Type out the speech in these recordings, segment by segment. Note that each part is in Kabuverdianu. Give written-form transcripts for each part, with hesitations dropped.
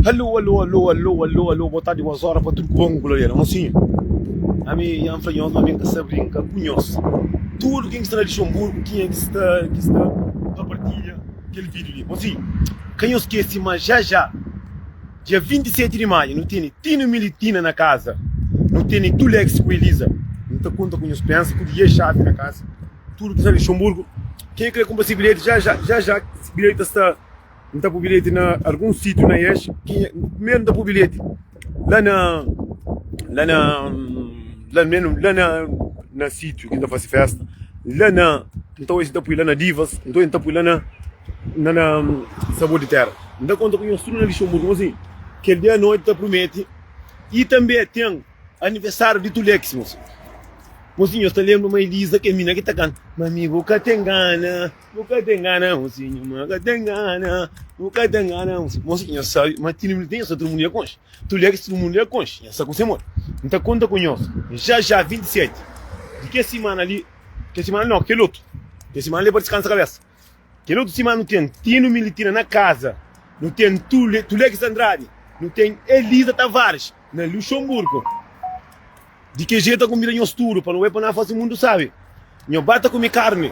Alô, alô, alô, alô, alô, alô, boa tardi, boas horas pa tudu ku bon ku gloriana. Mosinhu, ami nha fla nhos ma mi nka sa brinka ku nhos. Tudu ken ki sta na Luxemburgo, kenha ki sta ki sta pa partilha kel vídeo li. Mosinhu, ka nhos skese ma já já, dia 27 di maio, nu tene Tino Militina na kaza, nu tene Tulex ku Eliza. Nu ta konta ku nhos pensa, ku DJ Xavi na kaza, tudu ki sta na Luxemburgo. Ken ki kre kunpra se bilheti, já já, já já bilheti ta sta. N ta pui bilheti na alguns sítiu na es. Primeru N ta pui bilheti la na la na la menu la na na sítiu ki N ta fase festa. La na N ta oji N ta pui la na Divas, N ta oji N ta pui la na la na Sabor di Tera. N ta konta ku nhos tudu na Lixonburgu. Mas sin, kel dia noiti ta prumeti. I tanbe ten aniversáriu di Tulex, mosinhu. Mosinhu, nhos ta lenbra ma Eliza, kel mina ki ta kanta, Mami bu ka ten gana. Bu ka ten gana, mosinhu, ma ka ten gana. Bu ka ten gana, mosinhu. Mosinhu, nhos sabe ma ti nu ten, nhos tudu mundu ya konxe. Tudu ki tudu mundu ya konxe. Nhos sa ku se modi. N ta konta ku nhos já já 27 di kes simana li, kes simana li no, kel otu. Kes simana li é pa diskansa kabesa. Kel otu simana nu ten Tino Militina na kaza, nu ten Tulex Andrade, nu ten Elisa Tavares na Luxemburgo. Di ki jetu ta konbida nhos tudu pa nu bai pa na fase mundu sabi. Nho ba ta kume karni.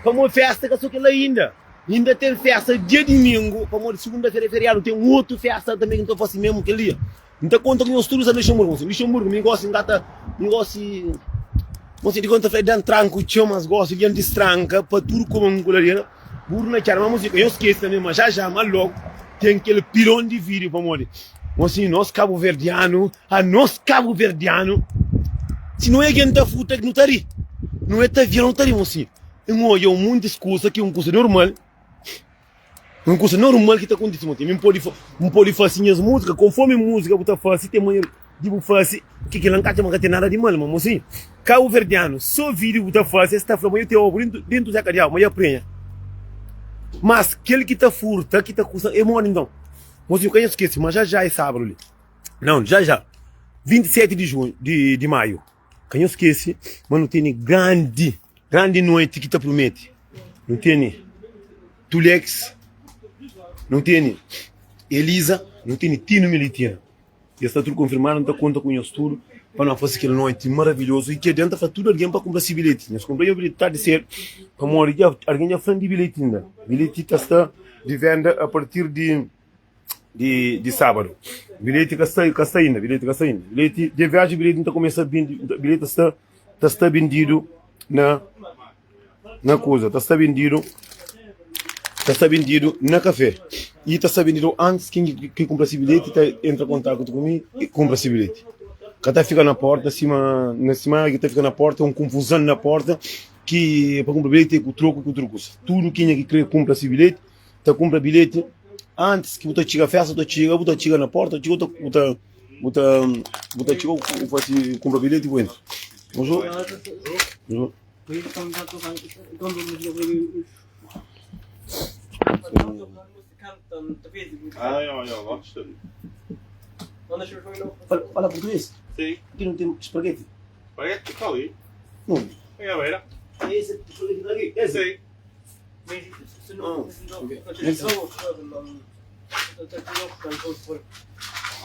Pamodi festa ka so kel-la inda. Inda ten festa dia dimingu, pamodi sugunda-fera é feriadu, ten otu festa tanbe ki nu ta fase mesmu kel dia. N ta konta ku nhos tudu sta na Luxemburgu. Nsin, Luxemburgu, mi gosi N ka ta, mi gosi, gosi di konta fla dan tranku txeu, mas gosi di antis tranka pa tudu kuma N kula di Buru na txada, ma muzika nhos skese tanbe, ma já já, ma logu ten kel pilon di vídiu pamodi Mosinhu, nos kabuverdianu, anos kabuverdianu, si no é gen ta futa nu ta ri, no é ta vira nu ta ri, mosinhu. N odja un montis kusa ki un kusa normal, un kusa normal ki ta kontise, mosinhu. Mi N pode, N pode fase nhas múzika konformi múzika bu ta fase, ten manera di bu fase, ki kila N ka atxa ma ka ten nada di mal, ma mosinhu, kabuverdianu, so vídiu bu ta fase, es ta fla ma yo ten obu dentu, dentu Zé Kadiau, ma ya prenha. Mas kel ki ta furta, ki ta kusa, é modi nton? Mozinho, ka nha skese ma já já é sábadu li. Não, já já. 27 de junho, de, de maio. Ka nha skese ma nu tene grandi, grandi noite ki ta promete. Nu tene Tulex, nu tene Elisa, nu tene Tino Militina. Ya sta tudu konfirmadu, nu ta konta ku nhos tudu pa nu fase kel noite maravilhoso. I ki adianta fla tudu algen pa kunpra si bilheti. Nhos kunpra nha bilheti tardi sedu, pamodi dja algen dja fla-m di bilheti inda. Bilheti ta sta di venda a partir di di di sábadu. Bilheti ka sta ka sta inda, bilheti ka sta inda. Bilheti di viaji bilheti ta kumesa bindi, bilheti ta sta ta sta bindidu na na kuza, ta sta bindidu ta sta bindidu na kafé i ta sta bindidu antis ken ki kunpra si bilheti ta entra kontaktu ku mi i kunpra si bilheti. Ka ta fika na porta sima na sima ki ta fika na porta un kunfuzon na porta ki pa kunpra bilheti ku troku ku tudu kusa. Tudu kenha ki kre kunpra si bilheti ta kunpra bilheti antis ki bu ta txiga festa bu ta txiga bu ta txiga na porta txiga bu ta bu ta bu ta txiga bu fasi kunpra bilheti bu entra. Bonjour. Bonjour. Ah, ja, ja, wacht even. Fala, fala português? Sim. Aqui não tem espaguete? Spaghetti está ali. Onde? Em a beira. Esse espaguete está aqui? Esse? Sim. Ah, ok. Merci.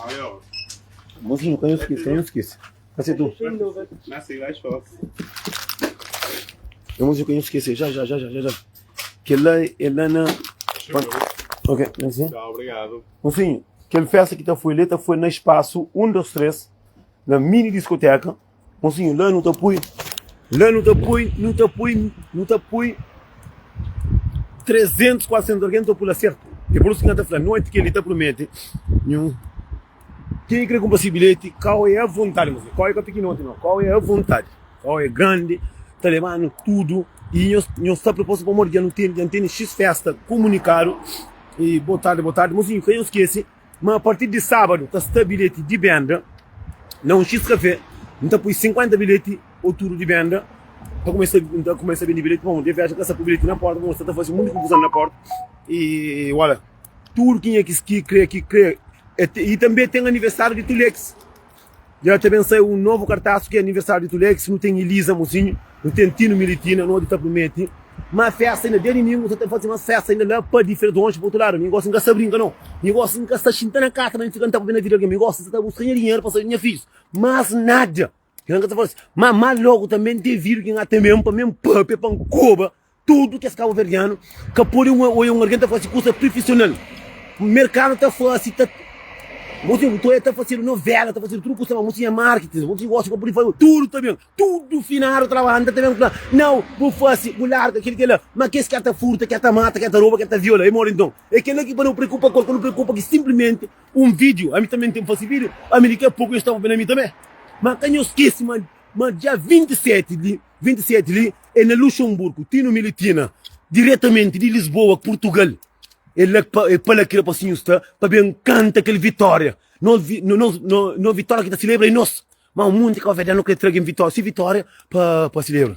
Ah, ja. Mozinho, ka nhos skese, ka nhos skese. Kasi tu. Merci, vais fácil. É mozinho, ka nhos skese. Já, já, já, já, já. Kel lá é lá na. Ok, merci. Tchau, obrigado. Mozinho, kel festa ki ta foi li ta foi na espaço 1, 2, 3, na mini discoteca. Mozinho, lá nu ta pui, lá nu ta pui, nu ta pui, nu ta pui 300, 400 algen nu ta pui lá sertu. É por isso ki N ta fla, noiti kel li ta promete. Nhu, ken ki kre kunpra si bilheti, kau é avontadi, mozinho. Kau é ka pikinoti nau, kau é avontadi. Kau é grandi, ta leba-nu tudu. I nhos, nhos sta prepostu pamodi dja nu ten, dja nu tene xis festa kumunikadu. I bo tardi, bo tardi. Mozinho, ka nhos skese. Ma a partir di sábadu ta sta bilheti di benda na un X Café. N ta pui 50 bilheti o tudu di benda. Ta kumesa, N ta kumesa bende bilheti pamodi de viajen ka sta pui bilheti na porta pamodi sta ta faze munti konfuzon na porta. I wala, tudu kenha ki ki kre ki kre. I tanbe ten aniversáriu di Tulex. Dja ta ben sai un novu kartasu ki é aniversáriu di Tulex. Nu ten Eliza Mozinho, nu ten Tino Militina, nu ta prumeti. Ma festa inda dia dimingu sa ta fasi mas festa inda la pa diferenti lonji pa otu ladu. Mi gosi N ka sa brinka no. Mi gosi N ka sta xinta na kasa pa N fika N ta papia na vida di algen. Mi gosi N sa ta buska nha dinheru pa sabi nha fidjus. Mas nada. Kila N ka ta fasi. Ma ma logu tanbe N ten vidu ki N ata mesmu pa mi N papia pa N koba tudu kes kabuverdianu ka pode oia un algen ta fasi kusa prifisional. Merkanu ta fasi ta Mosinhu bu ta fasedu novela ta fasedu tudu kusa ma mosinhu é marketing mosinhu gosi pa pudi fasi tudu ta ben. Tudu finadu ta labanta ta ben fla, Nau, bu fase, bu larga kel kela. Ma kes ki ta furta, ki ta mata, ki ta roba, ki ta viola, e modi nton? E kela ki pa nu preokupa ku el, ka nu preokupa ki simplimenti un video. Ami tanbe N ten fase video, ami diki a poku nhos ta papia na mi tanbe. Ma ka nhos skese ma ma dia 27 li, 27 li e na Luxemburgo, Tino Militina, diretamenti di Lisboa, Purtugal. E la pa e pa la ki rapasinhu sta pa ben kanta kel vitória. Nos nos nos vitória ki ta selebra e nos. Ma un munti kabuverdianu kre tra gen vitória, si vitória pa pa selebra.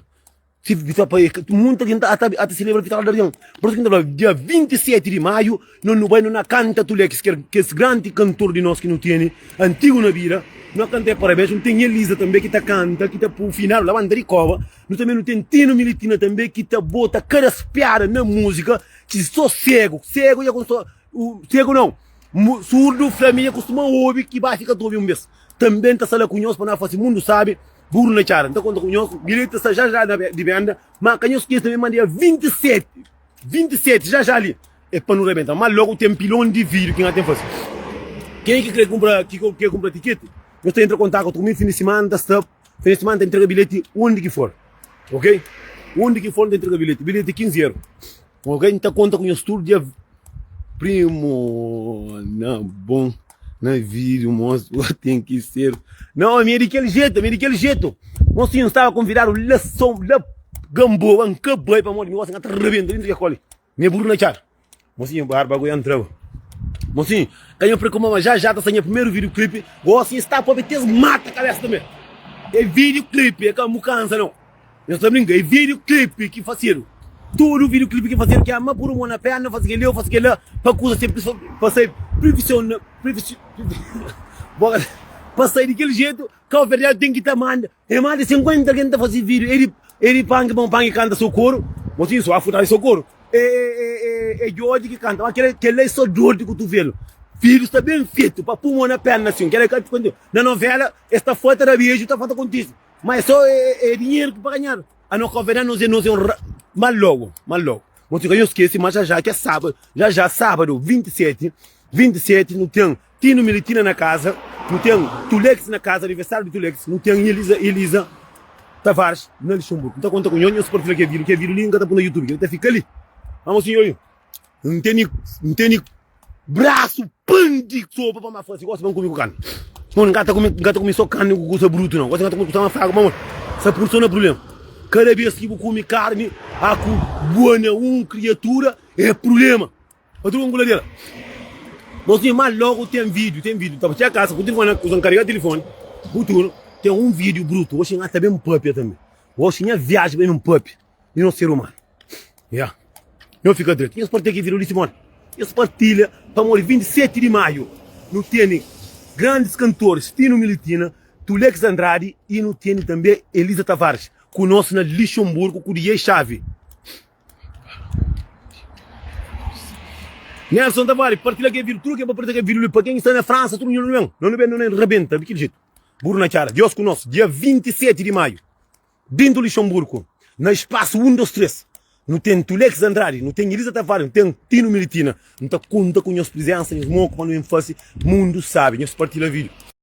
Si vitória pa munti algen ta ata ata selebra vitória di algen. Por isu ki N ta fla, dia 27 di maiu no nu bai no na kanta Tulex, ker kes grandi kantor di nos ki nu tene antigu na bida, no kanta e parabens. Nu ten Elisa tanbe ki ta kanta, ki ta pu final labanta di koba. Nu tanbe nu ten Tino Militina tanbe ki ta bota kada spiada na múzika ki so segu, segu dja kumsa, segu nau, surdu fla mi dja kustuma obi ki ba fika ta obi un bes. Tanbe N ta sta la ku nhos pa na fase mundu sabi, buru na txada. N ta konta ku nhos, bilheti ta sta já já na di benda, ma ka nhos skese tanbe ma dia 27, 27, já já li, é pa nu rebenta. Ma logu ten pilon di vídiu ki N ten fase. Ken ki kre kunpra, ki kre kunpra tiketi, nhos ta entra kontaktu ku mi fin di simana, N ta sta, fin di simana N ta entrega bilheti undi ki for, ok? Undi ki for N ta entrega bilheti, bilheti 15 eru, ok? N ta konta ku nhos tudu dia. Primo, na bom, na vídeo, moço, tem que ser. Não, a minha é de aquele jeito, a minha é de aquele jeito. Mocinho, estava convidado lá, são, lá, Gamboa, nunca bai para morrer, mocinho, tá rebenta dentro de cole. Minha burro na chara. Mocinho, barba, goiano, entrava. Mocinho, canho preocupa, mas já já tá saindo primeiro videoclipe. Mocinho, está para ter mata a cabeça também. É videoclipe, é como cansa não. Nhos ta brinka, é videoclipe ki fasedu. Tudu videoclipe ki fasedu ki ama puru mon na perna, fase kel-li ô fase kel-la pa kuza ser pa sai prifisiona, pa sai di kel jetu, Kauverdianu ten ki ta manda. É más di 50 algen ta fase video, é di é di panki pa un panki kanta sokoru, mosinhu sô afutadu di sokoru. É é é Djodje ki kanta, ma kel-la kel-la é sô dor di kutuvelu. Video sta ben fetu pa pur mon na perna asin, kel-la ka na novela es ta falta da beju, ta falta kontise. Ma é só é, é dinheiro que para ganhar. A não convidar nós é nós é um mal logo, mal logo. Mas eu esqueci, mas já já que é sábado, já já sábado 27, 27 não tem Tino Militina na casa, não tem Tulex na casa, aniversário de Tulex, não tem Elisa, Elisa Tavares na Luxemburgo. Não tá conta com nho, nho que é vídeo, que é vídeo ali, nunca tá no YouTube, que tá fica ali. Vamos senhor, não tem, não tem Brasu pan di sopa pa ma fasi gosi ban kumi ku karni. Mon nka ta kumi nka ta kumi so karni ku kusa brutu não. Gosi nka ta kumi kusa ma fraku pamodi sa pur so na problema. Kada bes ki bu kumi karni a ku bua na un kriatura é problema. Outro ku ngula dela. Mosinho ma logo tem vídeo, tem vídeo. Tava txia kasa ku telefone, usa nkarega telefone. Futuro tem um vídeo bruto. Oxi nha ta bem papia também. Oxi nha viagem bem num papia. E nos ser humano. Yeah. Não fica direito. Nhos partilha ki vídeo li Simone. Nhos partilha pamodi 27 de maio nu tene grandes cantores Tino Militina, Tulex Andrade e nu tene também Elisa Tavares conosco na Luxemburgo com DJ Chave. Nelson Tavares, partilha ki vídeo, tudo que é para partilhar ki vídeo li para quem está na França, tudo não vem, não vem, não rebenta, daquele jeito. Burro na cara. Deus conosco, dia 27 de maio. Dentu Luxemburgo, na espaço 1, 2, 3, nu ten Tulex Andrade, nu ten Elisa Tavares, nu ten Tino Militina. Nu ta konta ku nhos prizensa, nhos moku pa nu ben fase mundu sabi. Nhos partilha video.